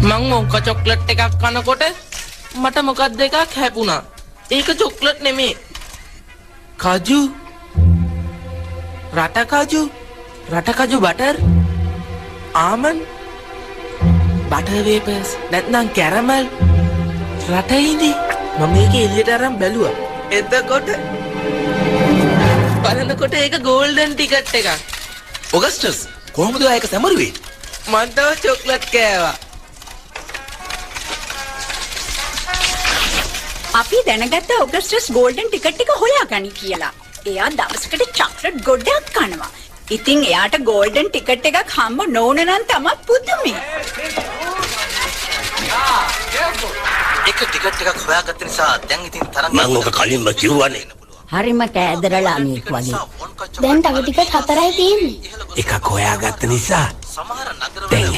මං මොංකා චොක්ලට් එකක් කනකොට මට මොකක්ද එකක් හැපුණා. ඒක චොක්ලට් නෙමේ. කජු. රට කජු. රට කජු බටර්. ආමන්ඩ්. බටර් වේපර්ස් නැත්නම් කැරමල්. රට ඉඳි. මම මේක එළියට අරන් බැලුවා. එතකොට බලනකොට ඒක ගෝල්ඩන් ටිකට් එකක්. ඔගස්ටස්, කොහොමද ඔයා ඒක සැමරුවේ? මං තව චොක්ලට් කෑවා. අපි දැනගත්ත ඔගස්ටස් ගෝල්ඩන් ටිකට් එක හොයාගනි කියලා. එයා දවසකට චොක්ලට් ගොඩක් කනවා. ඉතින් එයාට ගෝල්ඩන් ටිකට් එකක් හම්බ නොවුන නම් තමයි පුදුමේ. එක ටිකට් එකක් හොයාගත්ත නිසා දැන් ඉතින් තරඟ මං ඔක කලින්ම කිව්වනේ. හරිම කෑදර ළමයෙක් වගේ. දැන් තව ටිකට් හතරයි තියෙන්නේ. එකක් හොයාගත්ත නිසා සමහර නගරවල දැන්